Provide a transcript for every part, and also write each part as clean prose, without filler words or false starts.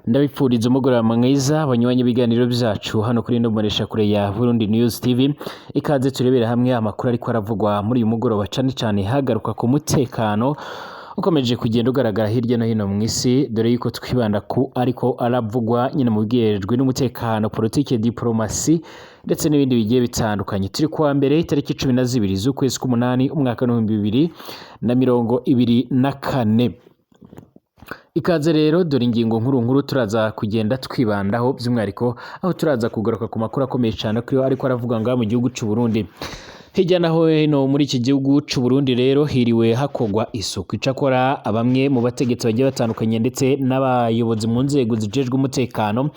Ndabipfuriza umugoroba mwiza banywanyi ibiganiro byacu hano kuri ino mboneshakure ya Burundi News TV. Ikaze turebera hamwe amakuru ariko aravugwa muri uyu mugoroba, cane cane hagaruka ku mutekano ukomeje kugenda ugaragara hirya no hino mu isi, dore yuko twibanda ku ariko aravugwa nyine mu bwiherejwe n'umutekano, politike, diplomasi ndetse n'ibindi bigiye bitandukanye. Turi kuwa mbere, itariki 12 z'ukwezi k'umunani, umwaka w'2024. Ikaze rero, dore ingingo nkuru nkuru turaza kugenda twibandaho by'umwihariko, aho turaza kugaruka ku makuru akomeye cyane ko ariko aravuga ngaha mu gihugu c'u Burundi. Hirya no hino muri iki gihugu c'u Burundi rero hiriwe hakogwa isuku. Icakora bamwe mu bategetsi bagiye batandukanye ndetse n'abayobozi mu nzego zijejwe umutekano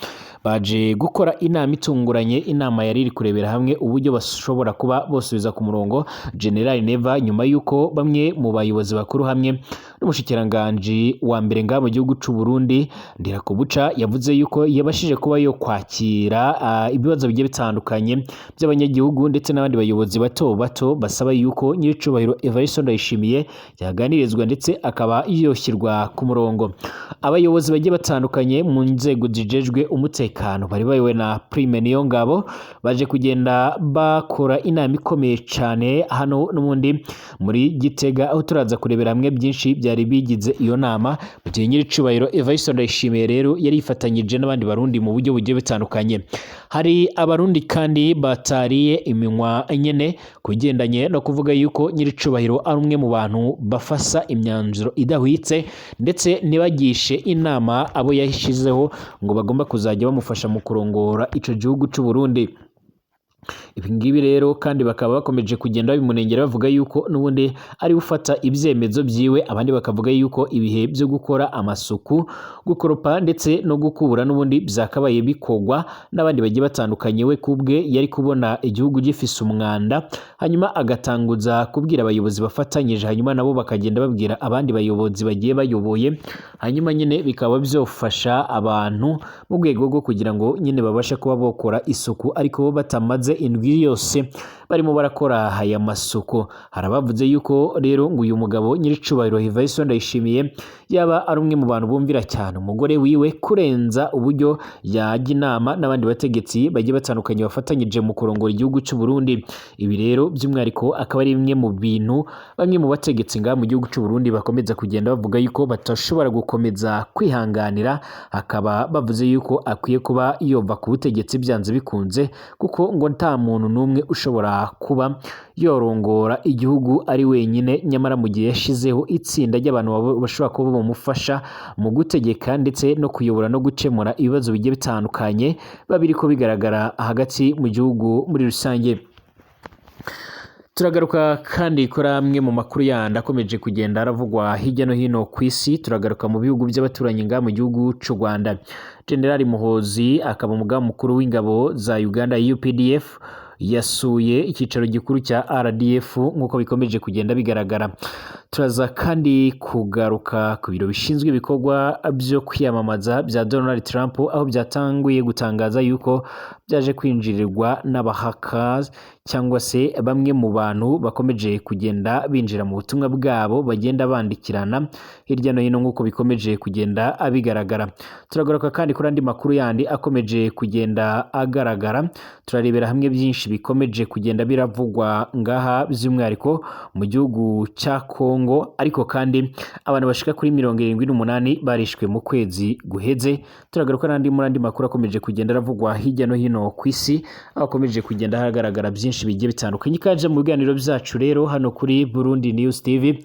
baje gukora inama itunguranye, inama yari iri kurebera hamwe uburyo bashobora kuba bosubiza ku murongo General Neva, nyuma y'uko bamwe mu bayobozi bakuru hamwe n'umushikiranganji wa mbere ngaha mu gihugu c'u Burundi Ndirakobuca yavuze yuko yabashije kuba yo kwakira ibibazo bigiye bitandukanye by'abanyagihugu ndetse n'abandi bayobozi bato bato basaba yuko nyiricubahiro Evariste Ndayishimiye yaganirizwa ndetse akaba yoshyirwa ku murongo. Abayobozi bagiye batandukanye mu nzego zijejwe umutekano bari bayobowe na Prime Niyongabo baje kugenda bakora inama ikomeye cyane hano n'ubundi muri Gitega, aho turaza kurebera hamwe byinshi byari bigize iyo nama. Mu gihe nyiricubahiro Evariste Ndayishimiye rero yari yifatanyije n'abandi Barundi mu buryo bugiye butandukanye. Hari Abarundi kandi batariye iminwa nyene kugendanye no kuvuga yuko nyiricubahiro ari umwe mu bantu bafasa imyanzuro idahwitse, ndetse ntibagishe inama abo yashyizeho ngo bagomba kuzajya bamufasha mu kurongora ico gihugu c'u Burundi. Ibi ngibi rero kandi bakaba bakomeje kugenda babimunengera, bavuga yuko n'ubundi ari gufata ibyemezo byiwe, abandi bakavuga yuko ibihe byo gukora amasuku, gukoropa ndetse no gukubura n'ubundi byakabaye bikogwa n'abandi bagiye batandukanye. We kubwe yari kubona igihugu gifise umwanda, hanyuma agatanguza kubwira abayobozi bafatanyije, hanyuma nabo bakagenda babwira abandi bayobozi bagiye bayoboye, hanyuma nyine bikaba byofasha abantu mu rwego rwo kugira ngo nyine babashe kuba bokora isuku, ariko bo batamaze indwi yose barimo barakora aya masuku. Hari abavuze yuko rero ngo uyu mugabo nyiricubahiro Evariste Ndayishimiye yaba ari umwe mu bantu bumvira cyane umugore wiwe kurenza uburyo yajya inama n'abandi bategetsi bagiye batandukanye bafatanyije mu kurongora igihugu cy'u Burundi. Ibi rero by'umwihariko akaba ari bimwe mu bintu bamwe mu bategetsi ngaha mu gihugu cy'u Burundi bakomeza kugenda bavuga yuko batashobora gukomeza kwihanganira, akaba bavuze yuko akwiye kuba yova ku butegetsi byanze bikunze, kuko ngo nta muntu n'umwe ushobora kuba yorongora igihugu ari wenyine, nyamara mu gihe yashizeho itsinda ry'abantu bashobora kuba bamufasha mu gutegeka ndetse no kuyobora no gukemura ibibazo bigiye bitandukanye biba biriko bigaragara hagati mu gihugu muri rusange. Turagaruka kandi kuri amwe mu makuru yandi akomeje kugenda aravugwa hirya no hino ku isi. Turagaruka mu bihugu by'abaturanyi ngaha mu gihugu c'u Rwanda. General Muhozi akaba umugaba mukuru w'ingabo za Uganda UPDF yasuye icyicaro gikuru cya RDF nk'uko bikomeje kugenda bigaragara. Turaza kandi kugaruka ku biro bishinzwe ibikorwa byo kwiyamamaza bya Donald Trump, aho byatanguye gutangaza yuko byaje kwinjirirwa n'abahaka cyangwa se bamwe mu bantu bakomeje kugenda binjira mu butumwa bwabo bagenda bandikirana hirya no hino nk'uko bikomeje kugenda bigaragara. Turagaruka kandi kuri andi makuru yandi akomeje kugenda agaragara. Turarebera hamwe byinshi bikomeje kugenda biravugwa ngaha by'umwihariko mu gihugu cya Kongo, ariko kandi abantu bashika kuri 78 barishwe mu kwezi guheze. Turagaruka n'andi muri andi makuru akomeje kugenda aravugwa hirya no hino ku isi, aho akomeje kugenda hagaragara byinshi bigiye bitandukanye. Ikaze mu biganiro byacu rero hano kuri Burundi News TV,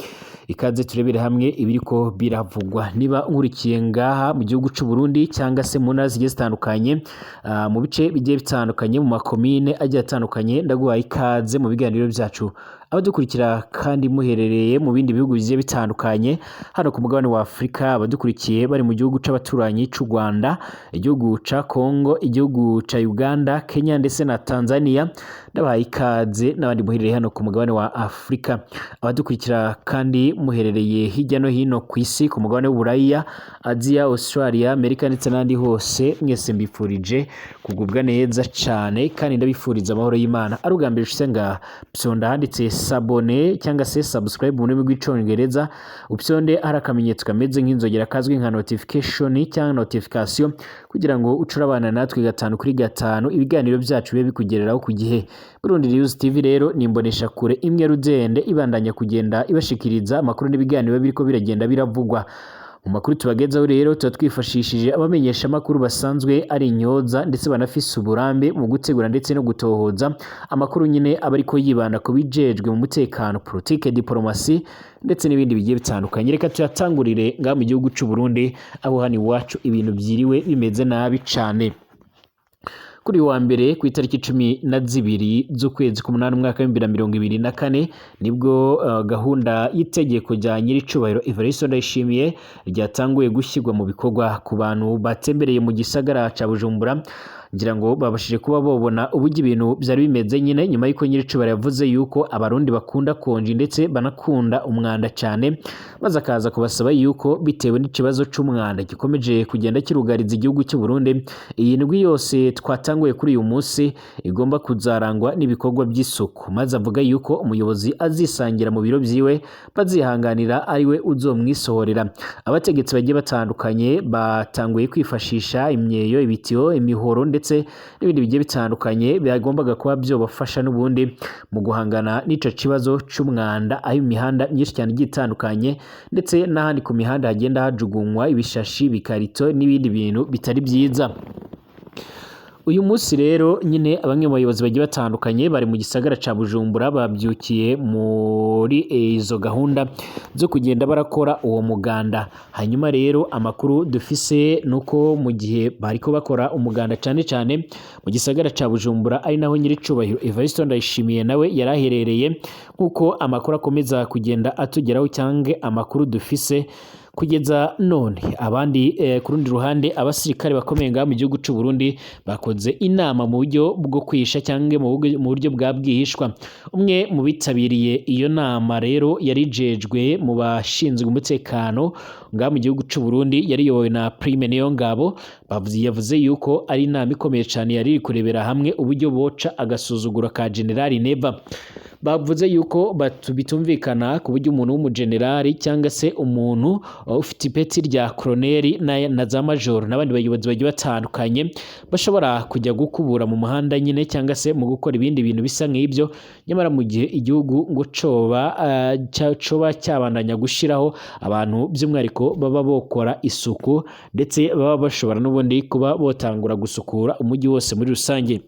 ikaze turebere hamwe ibiriko biravugwa. Niba nkurikiye ngaha mu gihugu c'u Burundi cyangwa se mu ntara zigiye zitandukanye, mu bice bigiye bitandukanye, mu makomine agiye atandukanye, ndaguhaye ikaze mu biganiro byacu. Abadukurikira kandi muherereye mu bindi bihugu bigiye bitandukanye hano ku mugabane wa Afurika, abadukurikiye bari mu gihugu c'abaturanyi c'u Rwanda, igihugu ca Kongo, igihugu ca Uganda, Kenya ndetse na Tanzania, ndabahaye ikaze n'abandi muherereye hano ku mugabane wa Afurika. Abadukurikira kandi muherereye hirya no hino ku isi, ku mugabane w'Uburaya, Aziya, Australia, Amerika ndetse n'ahandi hose, mwese mbifurije kugubwa neza cyane kandi ndabifuriza amahoro y'Imana. Ari ubwa mbere ushitse ngaha, fyonda handitse S'abonner cyangwa se subscribe mu rurimi rw'Icongereza, upyonde hari akamenyetso kameze nk'inzogera kazwi nka notification cyangwa notification, kugira ngo ucurabana natwe gatanu kuri gatanu, ibiganiro byacu bibe bikugereraho ku gihe. Burundi News TV rero ni imbonesha kure imwe rudende ibandanya kugenda ibashikiriza amakuru n'ibiganiro biriko biragenda biravugwa. Mu makuru tubagezaho rero, tuba twifashishije abamenyesha amakuru basanzwe ari intyoza ndetse banafise uburambe mu gutegura ndetse no gutohoza amakuru nyine aba ariko yibanda ku bijejwe mu mutekano, politike, diplomasi ndetse n'ibindi bigiye bitandukanye. Reka tuyatangurire ngaha mu gihugu c'u Burundi, aho hano iwacu ibintu byiriwe bimeze nabi cane. Kuri wa mbere, ku itariki 12 z'ukwezi k'umunani, umwaka w'2024, nibwo gahunda y'itegeko rya nyiricubahiro Evariste Ndayishimiye ryatanguye gushyirwa mu bikorwa. Ku bantu batembereye mu gisagara ca Bujumbura, ngira ngo babashije kuba bobona uburyo ibintu byari bimeze nyine, nyuma y'uko nyiricubahiro yavuze yuko Abarundi bakunda konji ndetse banakunda umwanda cyane, maze akaza kubasaba yuko bitewe n'ikibazo c'umwanda gikomeje kugenda kirugariza igihugu cy'u Burundi, iyi ndwi yose twatanguye kuri uyu munsi igomba kuzarangwa n'ibikorwa by'isuku, maze avuga yuko umuyobozi azisangira mu biro byiwe bazihanganira ariwe uzomwisohorera. Abategetsi bagiye batandukanye batanguye kwifashisha imyeyo, ibitiyo, imihoro ndetse n'ibindi bigiye bitandukanye byagombaga kuba byobafasha n'ubundi mu guhangana n'ico kibazo c'umwanda, aho imihanda myinshi cyane igiye itandukanye ndetse n'ahandi ku mihanda hagenda hajugunywa ibishashi, ibikarito n'ibindi bintu bitari byiza. Uyu munsi rero nyine bamwe mu bayobozi bagiye batandukanye bari mu gisagara ca Bujumbura babyukiye muri izo gahunda zo kugenda barakora uwo muganda. Hanyuma rero amakuru dufise nuko mu gihe bariko bakora umuganda cane cane mu gisagara ca Bujumbura, ari naho nyiricubahiro Evariste Ndayishimiye nawe yari aherereye, nk'uko amakuru akomeza kugenda atugeraho cyangwa amakuru dufise kugeza none, abandi ku rundi ruhande, abasirikare bakomeye ngaha mu gihugu c'u Burundi bakoze inama mu buryo bwo kwihisha cyangwa mu buryo bwa bwihishwa. Umwe mu bitabiriye iyo nama rero yarijejwe mu bashinzwe umutekano ngaha mu gihugu c'u Burundi, yariyobowe na Prime Niyongabo, yavuze yuko ari inama ikomeye cyane yari iri kurebera hamwe uburyo boca agasuzuguro ka General Neva. Bavuze yuko bitumvikana ku buryo umuntu w'umujenerali cyangwa se umuntu ufite ipeti rya koroneri na za majoro n'abandi bayobozi bagiye batandukanye bashobora kujya gukubura mu muhanda nyine cyangwa se mu gukora ibindi bintu bisa nk'ibyo, nyamara mu gihe igihugu ngo coba cyabandanya gushiraho abantu by'umwihariko baba bokora isuku ndetse baba bashobora n'ubundi kuba botangura gusukura umujyi wose muri rusange.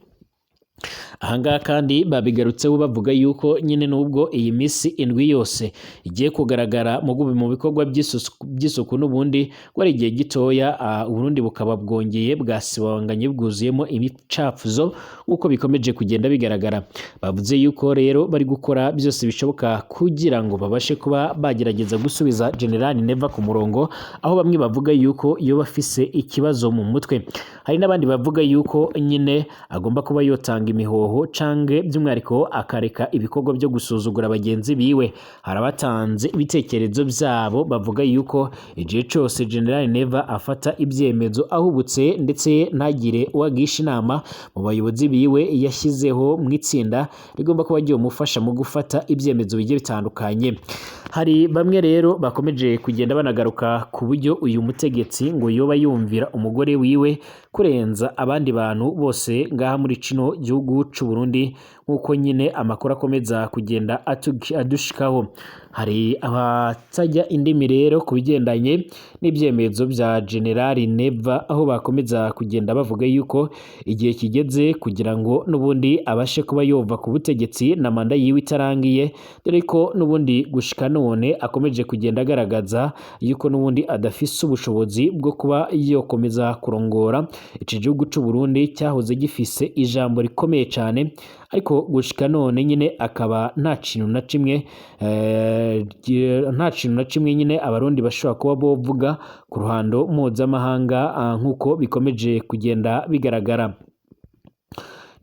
Ahangaha kandi babigarutseho bavuga yuko nyine nubwo iyi minsi indwi yose igiye kugaragara mu bikorwa by'isuku, n'ubundi ngo ari igihe gitoya Uburundi bukaba bwongeye bwasibanganye bwuzuyemo imicafuzo nk'uko bikomeje kugenda bigaragara. Bavuze yuko rero bari gukora byose bishoboka kugira ngo babashe kuba bagerageza gusubiza General Neva ku murongo, aho bamwe bavuga yuko iyo bafise ikibazo mu mutwe, hari n'abandi bavuga yuko nyine agomba kuba yotanga imihoho canke by'umwihariko akareka ibikorwa byo gusuzugura bagenzi biwe. Hari abatanze ibitekerezo byabo bavuga yuko igihe cyose General Neva afata ibyemezo ahubutse ndetse ntagire uwagisha inama mu bayobozi biwe yashyizeho mu itsinda rigomba kuba ryomufasha mu gufata ibyemezo bigiye bitandukanye. Hari bamwe rero bakomeje kugenda banagaruka ku buryo uyu mutegetsi ngo yoba yumvira umugore wiwe kurenza abandi bantu bose ngaha muri kino gihugu c'u Burundi, nk'uko nyine amakuru akomeza kugenda adushikaho. Hari abatajya indimi rero ku bigendanye n'ibyemezo bya General Neva, aho bakomeza kugenda bavuga yuko igihe kigeze kugira ngo n'ubundi abashe kuba yova ku butegetsi na manda yiwe itarangiye, dore ko n'ubundi gushika none akomeje kugenda agaragaza yuko n'ubundi adafise ubushobozi bwo kuba yokomeza kurongora iki gihugu c'u Burundi cyahoze gifise ijambo rikomeye cyane, ariko gushika none nyine akaba nta kintu na kimwe nta kintu na kimwe nyine Abarundi bashobora kuba bovuga ku ruhando mpuzamahanga, nk'uko bikomeje kugenda bigaragara.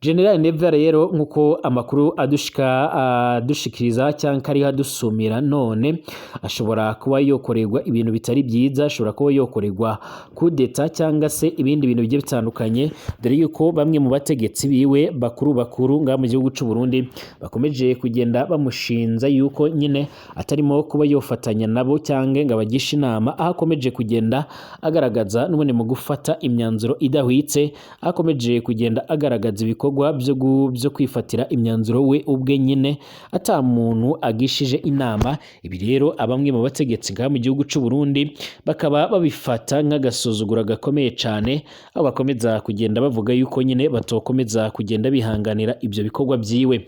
General Neva rero, nkuko amakuru adushika adushikiriza cyangwa ariho adusumira none, ashobora kuba yokorerwa ibintu bitari byiza, ashobora kuba yokorerwa kudeta cyangwa se ibindi bintu bigiye bitandukanye, dore yuko bamwe mu bategetsi biwe bakuru bakuru ngaha mu gihugu c'u Burundi bakomeje kugenda bamushinza yuko nyine atarimo kuba yofatanya nabo cyangwa ngo abagishe inama, aho akomeje kugenda agaragaza n'ubundi mu gufata imyanzuro idahwitse, aho akomeje kugenda agaragaza ibikorwa byo kwifatira imyanzuro we ubwe nyine ata muntu agishije inama. Ibi rero abamwe mu bategetsi ngaha mu gihugu c'u Burundi bakaba babifata nk'agasuzuguro gakomeye cane, aho bakomeza kugenda bavuga yuko nyine batokomeza kugenda bihanganira ibyo bikorwa byiwe.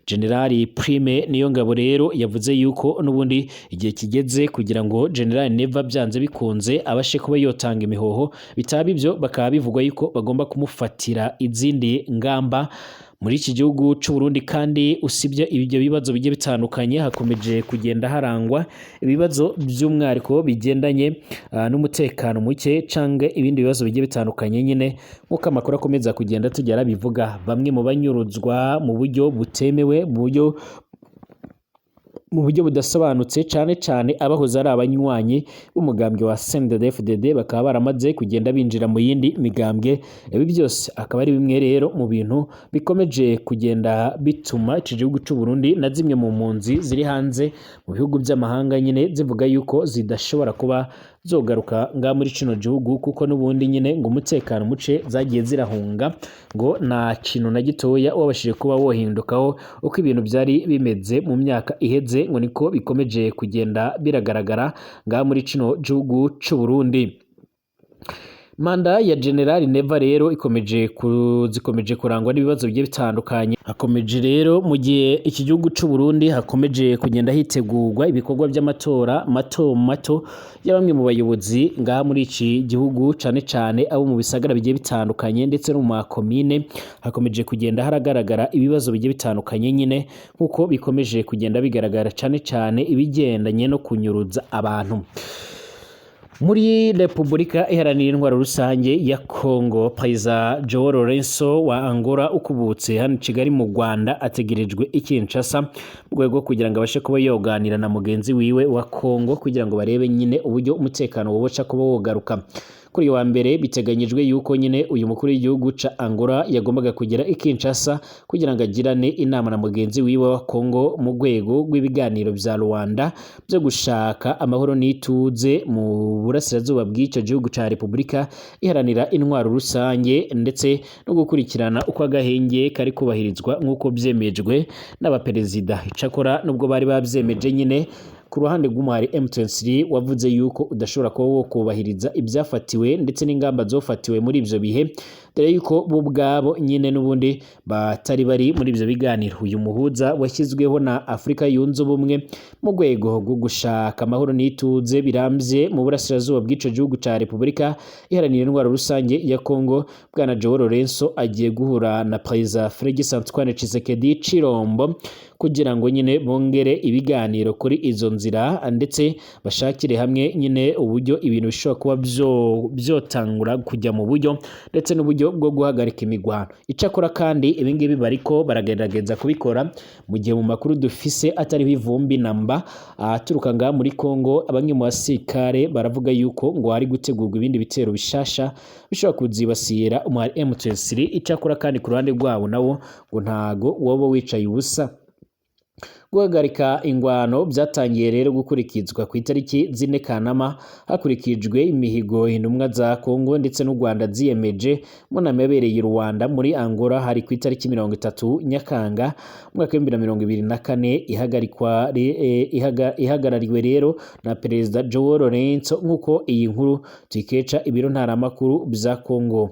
General Prime Niyongabo rero yavuze yuko n'ubundi igihe kigeze kugira ngo General Neva byanze bikunze abashe kuba yotanga imihoho, bitaba ibyo bakaba bivugwa yuko bagomba kumufatira izindi ngamba muri iki gihugu c'u Burundi. Kandi usibye ibyo bibazo bigiye bitandukanye, hakomeje kugenda harangwa ibibazo by'umwihariko bigendanye n'umutekano muke canke ibindi bibazo bigiye bitandukanye nyine, nk'uko amakuru akomeza kugenda tugera bivuga. Bamwe mu banyuruzwa mu buryo butemewe, mu buryo budasobanutse, cane cane abahoze ari abanywanyi b'umugambwe wa CNDD-FDD, bakaba baramaze kugenda binjira mu yindi migambwe. Ibi byose akaba ari bimwe rero mu bintu bikomeje kugenda bituma iki gihugu c'u Burundi na zimwe mu mpunzi ziri hanze mu bihugu by'amahanga nyine zivuga yuko zidashobora kuba zogaruka nga muri kino gihugu, kuko n'ubundi nyine ngo umutekano muce zagiye zirahunga, ngo nta kintu na gitoya wabashije kuba wohindukaho. Uko ibintu byari bimeze mu myaka iheze ngo niko bikomeje kugenda biragaragara ngaha muri kino gihugu c'u Burundi. Manda ya General Neva rero zikomeje kurangwa n'ibibazo bigiye bitandukanye. Hakomeje rero, mu gihe iki gihugu c'u Burundi hakomeje kugenda hitegurwa ibikorwa by'amatora mato mato ya bamwe mu bayobozi ngaha muri iki gihugu, cane cane abo mu bisagara bigiye bitandukanye ndetse no mu makomine, hakomeje kugenda haragaragara ibibazo bigiye bitandukanye nyine, nkuko bikomeje kugenda bigaragara, cane cane ibigendanye no kunyuruza abantu. Muri Repubulika Iharanira Intwaro Rusange ya Congo, Perezida João Lourenço wa Angola ukubutse hano i Kigali mu Rwanda ategerejwe i Kinshasa mu rwego kugira ngo abashe kuba yoganira na mugenzi wiwe wa Congo, kugira ngo barebe nyine uburyo umutekano woboca kuba wogaruka. Kuri uyu wa mbere biteganyijwe yuko nyine uyu mukuru w'igihugu ca Angola yagombaga kugera i Kinshasa kugira ngo agirane inama na mugenzi wiwe wa Congo mu rwego rw'ibiganiro vya Rwanda byo gushaka amahoro n'ituze mu burasirazuba bw'icyo gihugu ca Repubulika Iharanira Intwaro Rusange, ndetse no gukurikirana uko agahenge kari kubahirizwa nk'uko vyemejwe n'abaperezida. Icakora nubwo bari bavyemeje nyine, ku ruhande rw'umuhari M23 wavuze yuko udashobora kuba wo kubahiriza ibyafatiwe ndetse n'ingamba zofatiwe muri ivyo bihe, dore yuko bo ubwabo nyine n'ubundi batari bari muri ivyo biganiro. Uyu muhuza washyizweho na Afrika Yunze Ubumwe mu rwego rwo gushaka amahoro n'ituze birambye mu burasirazuba bw'ico gihugu ca Repubulika Iharanira Intwaro Rusange ya Congo, bwana João Lourenço agiye guhura na Perezida Félix Antoine Tshisekedi Chilombo kugira ngo nyine bongere ibiganiro kuri izo nzira, ndetse bashakire hamwe nyine uburyo ibintu bishobora kuba byotangura kujya mu buryo, ndetse n'uburyo bwo guhagarika imigwano. Icakora kandi ibingibi bariko baragerageza kubikora mu gihe mu makuru dufise atariho ivumbi namba aturuka ngaha muri Congo, bamwe mu basirikare baravuga yuko ngo hari gutegurwa ibindi bitero bishasha bishobora kuzibasira umuhari M23. Icakora kandi ku ruhande rwabo nabo ngo ntago woba wicaye ubusa. Guhagarika ingwano byatangiye rero gukurikizwa ku itariki 4 Kanama, hakurikijwe imihigo intumwa za Congo ndetse n'u Rwanda ziyemeje mu nama yabereye i Rwanda muri Angola, hari ku itariki 30 Nyakanga umwaka 2024, ihagarikwa ihagarariwe rero na Perezida João Lourenço, nk'uko iyi nkuru tuyikeca ibiro ntaramakuru bya Congo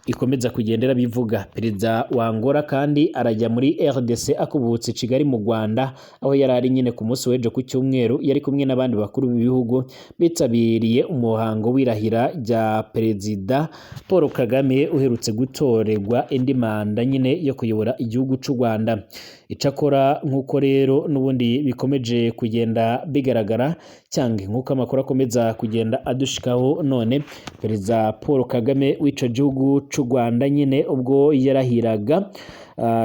ikomeza kugendera bivuga. Perezida wa Angola kandi arajya muri RDC akubutse Kigali mu Rwanda, aho yari ari nyine ku munsi w'ejo ku cyumweru, yari kumwe n'abandi bakuru b'ibihugu bitabiriye umuhango w'irahira rya Perezida Paul Kagame uherutse gutorerwa indi manda nyine yo kuyobora igihugu c'u Rwanda. Icakora nk'uko rero n'ubundi bikomeje kugenda bigaragara, cyangwa nk'uko amakuru akomeza kugenda adushikaho none, Perezida Paul Kagame w'ico gihugu c'u Rwanda nyine ubwo yarahiraga,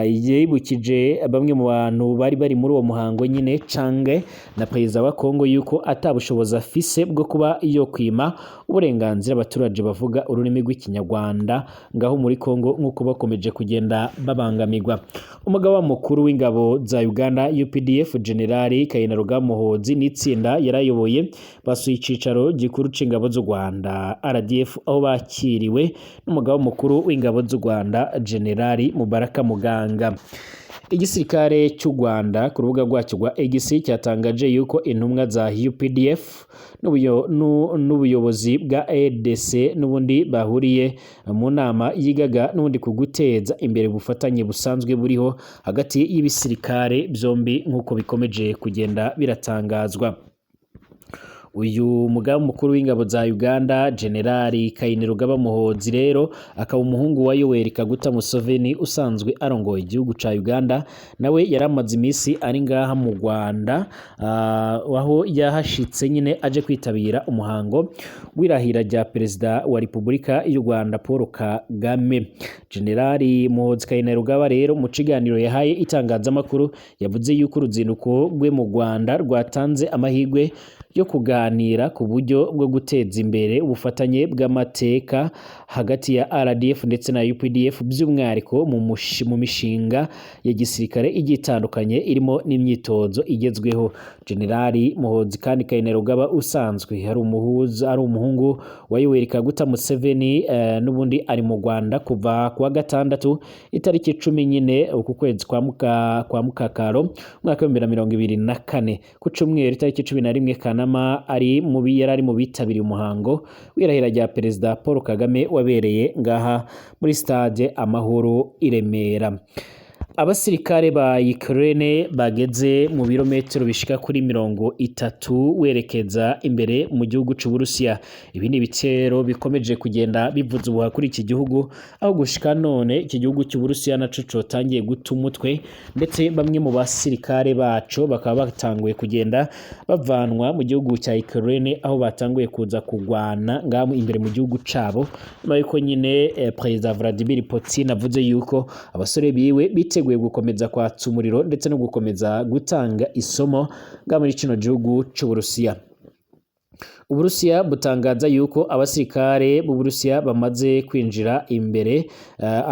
yibukije bamwe mu bantu bari bari muri uwo muhango nyine cange na perezida wa Kongo yuko atabushobozi afise bwo kuba yo kwima uburenganzira abaturage bavuga ururimi rw'Ikinyarwanda ngaho muri Kongo, nk'uko bakomeje kugenda babangamirwa. Umugaba mukuru w'ingabo za Uganda UPDF, General Kainerugaba Muhoozi, n'itsinda yarayoboye basuye icicaro gikuru c'ingabo z'u Rwanda RDF, aho bakiriwe n'umugaba mukuru w'ingabo z'u Rwanda General Mubaraka Muganga. Igisirikare cy'u Rwanda ku rubuga rwacyo rwa X cyatangaje yuko intumwa za UPDF n'ubuyobozi bwa RDC n'ubundi bahuriye mu nama yigaga n'ubundi ku guteza imbere ubufatanye busanzwe buriho hagati y'ibisirikare byombi, nk'uko bikomeje kugenda biratangazwa. Uyu mugaba mukuru w'ingabo za Uganda General Kainerugaba Muhoozi rero akaba umuhungu wa Yoweri Kaguta Museveni usanzwe arongoye igihugu ca Uganda, nawe yaramaze iminsi ari ngaha mu Rwanda, aho yahashitse nyine aje kwitabira umuhango w'irahira rya Perezida wa Repubulika y'u Rwanda Paul Kagame. General Muhoozi Kainerugaba rero mu kiganiro yahaye itangazamakuru yavuze yuko uruzinduko rwe mu Rwanda rwatanze amahirwe yo kuganira ku buryo bwo guteza imbere ubufatanye bw'amateka hagati ya RDF ndetse na UPDF, by'umwihariko mu mishinga ya gisirikare igiye itandukanye irimo n'imyitozo igezweho. General Muhoozi kandi Kainerugaba usanzwe ari umuhuza, ari umuhungu wa Yoweri Kaguta Museveni, n'ubundi ari mu Rwanda kuva kuwa gatandatu itariki 10 nyine uku kwezi kwa Mukakaro umwaka 2024. Ku cumweru itariki 11 Kanama ari mu yari ari mu bitabiriye umuhango w'irahira rya Perezida Paul Kagame wabereye ngaha muri stade Amahoro i Remera. Abasirikare ba Ukraine bageze mu birometero bishika kuri 30 werekeza imbere mu gihugu c'Uburusiya. Ibi ni ibitero bikomeje kugenda bivuza ubuha kuri iki gihugu, aho gushika none iki gihugu c'Uburusiya naco cotangiye guta umutwe, ndetse bamwe mu basirikare baco bakaba batanguye kugenda bavanwa mu gihugu cya Ukraine, aho batanguye kuza kugwana ngaho imbere mu gihugu cabo, nyuma yuko nyine Perezida Vladimir Putin avuze yuko abasore biwe biteguye gukomeza kwatsa umuriro ndetse no gukomeza gutanga isomo ngaho muri kino gihugu c'Uburusiya. Uburusiya butangaza yuko abasirikare b'Uburusiya bamaze kwinjira imbere,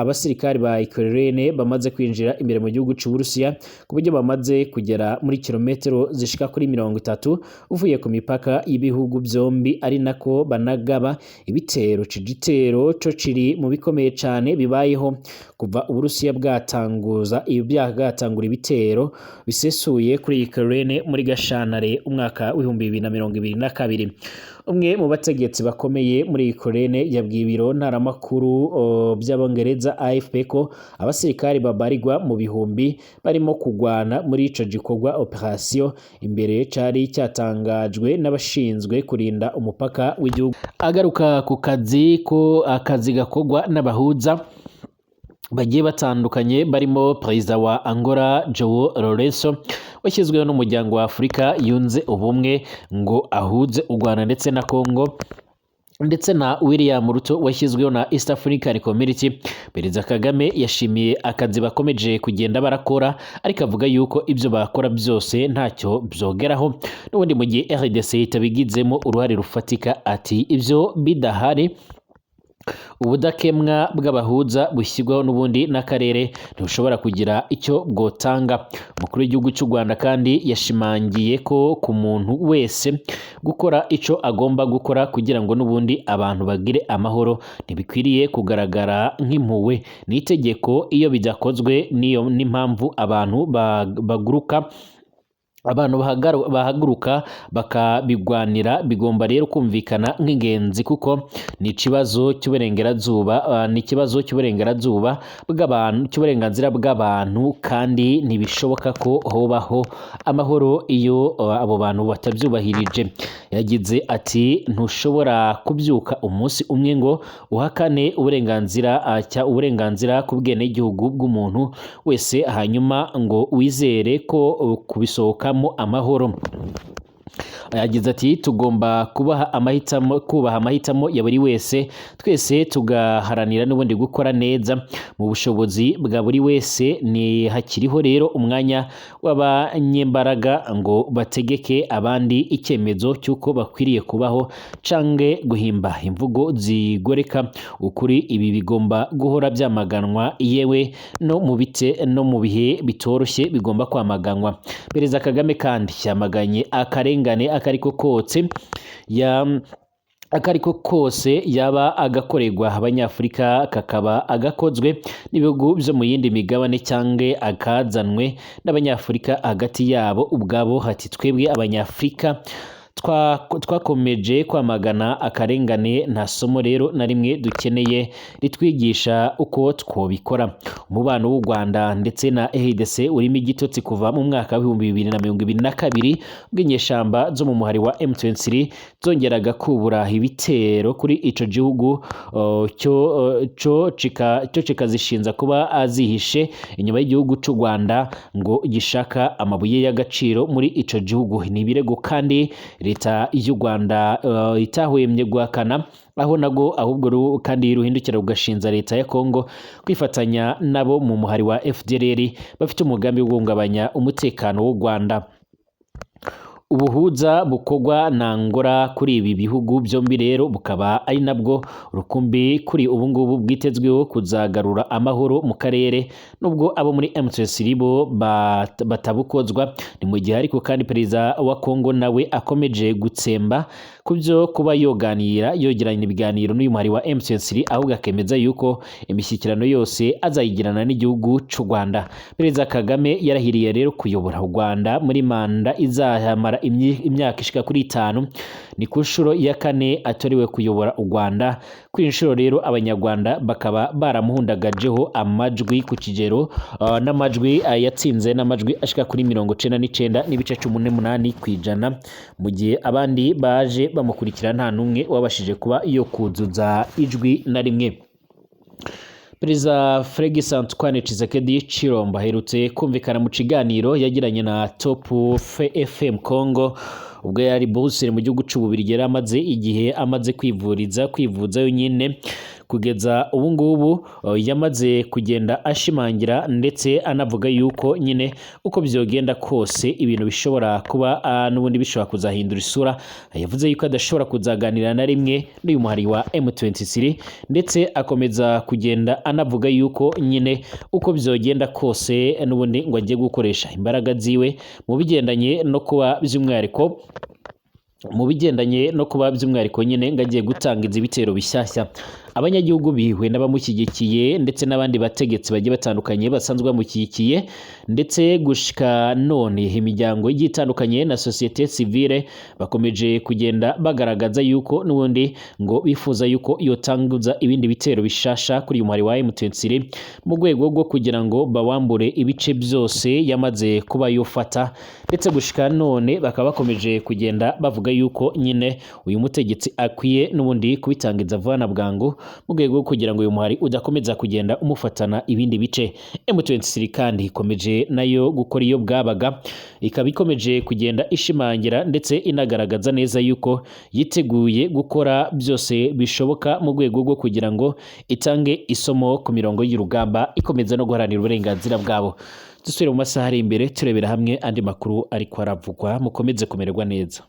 abasirikare ba Ukraine bamaze kwinjira imbere mu gihugu c'Uburusiya, ku buryo bamaze kugera muri kilometero zishika kuri 30 uvuye ku mipaka y'ibihugu byombi, ari nako banagaba ibitero. Igitero co kiri mu bikomeye cane bibayeho kuva Uburusiya bwatanguza bwatangura ibitero bisesuye kuri Ukraine muri Gashanare umwaka w'2022. Umwe mu bategetsi bakomeye muri Ukraine yabwiye ibiro ntaramakuru by'Abongereza AFP ko abasirikari babarirwa mu bihumbi barimo kugwana muri ico gikorwa operation imbere cari cyatangajwe n'abashinzwe kurinda umupaka w'igihugu. Agaruka ku kazi ko akazi gakorwa n'abahuza bagiye batandukanye barimo Perezida wa Angola João Lourenço washyizweho n'umuryango wa Afurika yunze ubumwe ngo ahuze u Rwanda ndetse na Congo, ndetse na William Ruto washyizweho na East African Community, Perezida Kagame yashimiye akazi bakomeje kugenda barakora, ariko avuga yuko ibyo bakora byose ntacyo byogeraho n'ubundi mu gihe RDC itabigizemo uruhare rufatika. Ati ibyo bidahari, ubudakemwa bw'abahuza bushyirwaho n'ubundi n'akarere ntibushobora kugira icyo bwotanga. Umukuru w'igihugu cy'u Rwanda kandi yashimangiye ko ku muntu wese gukora icyo agomba gukora kugira ngo n'ubundi abantu bagire amahoro ntibikwiriye kugaragara nk'impuhwe, ni itegeko. Iyo bidakozwe niyo n'impamvu abantu baguruka Abantu bahaguruka bakabigwanira bigomba rero kumvikana nk'ingenzi, kuko ni ikibazo cy'uburengerazuba, ni ikibazo cy'uburengerazuba bw'abantu, cy'uburenganzira bw'abantu, kandi ntibishoboka ko hobaho amahoro iyo abo bantu batabyubahirije. Yagize ati: "Ntushobora kubyuka umunsi umwe ngo uhakane uburenganzira, uburenganzira ku bwenegihugu bw'umuntu wese, hanyuma ngo wizere ko kubisohokamo amahoro." Yagize ati: "Tugomba kubaha amahitamo, kubaha amahitamo ya buri wese, twese tugaharanira n'ubundi gukora neza mu bushobozi bwa buri wese. Ni hakiriho rero umwanya w'abanyembaraga ngo bategeke abandi icyemezo cy'uko bakwiriye kubaho cange guhimba imvugo zigoreka ukuri. Ibi bigomba guhora byamaganwa, yewe no mu bite no mu bihe bitoroshye bigomba kwamaganwa." Perezida Kagame kandi yamaganye akarengane akariko kotse ya akariko kose, yaba agakorerwa Abanyafurika, kakaba agakozwe n'ibihugu byo mu yindi migabane, cyangwa akazanwe n'Abanyafurika hagati yabo ubwabo. Hati: "Twebwe Abanyafurika twakomeje kwamagana akarengane. Nta somo rero na rimwe dukeneye ritwigisha uko twobikora." Umubano w'u Rwanda ndetse na RDC urimo igitotsi kuva mu mwaka wa 2022, ubwo inyeshamba zo mu muhari wa M23 zongeraga kubura ibitero kuri ico gihugu, cyo kikazishinza kuba zihishe inyuma y'igihugu c'u Rwanda ngo gishaka amabuye y'agaciro muri ico gihugu. Ni ibirego kandi leta y'u Rwanda itahwemye guhakana, aho nago ahubwo kandi ruhindukira rugashinza leta ya Kongo kwifatanya nabo mu muhari wa FDLR bafite umugambi wo guhungabanya umutekano w'u Rwanda. Ubuhuza bukorwa na Angola kuri ibi bihugu byombi rero bukaba ari nabwo rukumbi kuri ubu ngubu bwitezweho kuzagarura amahoro mu karere, nubwo abo muri M23 bo batabukozwa. Ni mu gihe ariko kandi perezida wa Kongo nawe akomeje gutsemba ku byo kuba yoganira, yogirana ibiganiro n'uyu muhari wa M23, ahubwo akemeza yuko imishyikirano yose azayigirana n'igihugu cy'u Rwanda. Perezida Kagame yarahiriye rero kuyobora u Rwanda muri manda izamara imyaka ishika kuri 5. Ni ku nshuro ya kane atorewe kuyobora u Rwanda. Kuri iyi nshuro rero Abanyarwanda bakaba baramuhundagajeho amajwi ku kigero n'amajwi yatsinze n'amajwi ashika kuri 99.18%, mu gihe abandi baje bamukurikira nta n'umwe wabashije kuba yo kuzuza ijwi na rimwe. Perezida Felix Antoine Tshisekedi Tshilombo aherutse kumvikana mu kiganiro yagiranye na Top FM Congo ubwo yari Bruxelles mu gihugu c'Ububirigi, yari amaze igihe amaze kwivuriza, kwivuza yonyine. Kugeza ubu ngubu yamaze kugenda ashimangira ndetse anavuga yuko nyine uko byogenda kose ibintu bishobora kuba n'ubundi bishobora kuzahindura isura. Yavuze yuko adashobora kuzaganira na rimwe n'uyu muhari wa M23, ndetse akomeza kugenda anavuga yuko nyine uko byogenda kose n'ubundi ngo agiye gukoresha imbaraga ziwe mu bigendanye no kuba by'umwihariko nyine ngo agiye gutangiza ibitero bishyashya. Abanyagihugu biwe n'abamushyigikiye ndetse n'abandi bategetsi bagiye batandukanye basanzwe bamushyigikiye, ndetse gushika none imiryango igiye itandukanye na société civile bakomeje kugenda bagaragaza yuko n'ubundi ngo bifuza yuko yotanguza ibindi bitero bishasha kuri uyu muhari wa M23 mu rwego rwo kugira ngo bawambure ibice byose yamaze kuba yofata. Ndetse gushika none bakaba bakomeje kugenda bavuga yuko nyine uyu mutegetsi akwiye n'ubundi kubitangiza vuba na bwangu mu rwego rwo kugira ngo uyu muhari udakomeza kugenda umufatana ibindi bice. M23 kandi ikomeje nayo gukora iyo bwabaga, ikaba ikomeje kugenda ishimangira ndetse inagaragaza neza yuko yiteguye gukora byose bishoboka mu rwego rwo kugira ngo itange isomo ku mirongo y'urugamba, ikomeza no guharanira uburenganzira bwabo. Dusubire mu masaha ari imbere turebera hamwe andi makuru ariko aravugwa. Mukomeze kumererwa neza.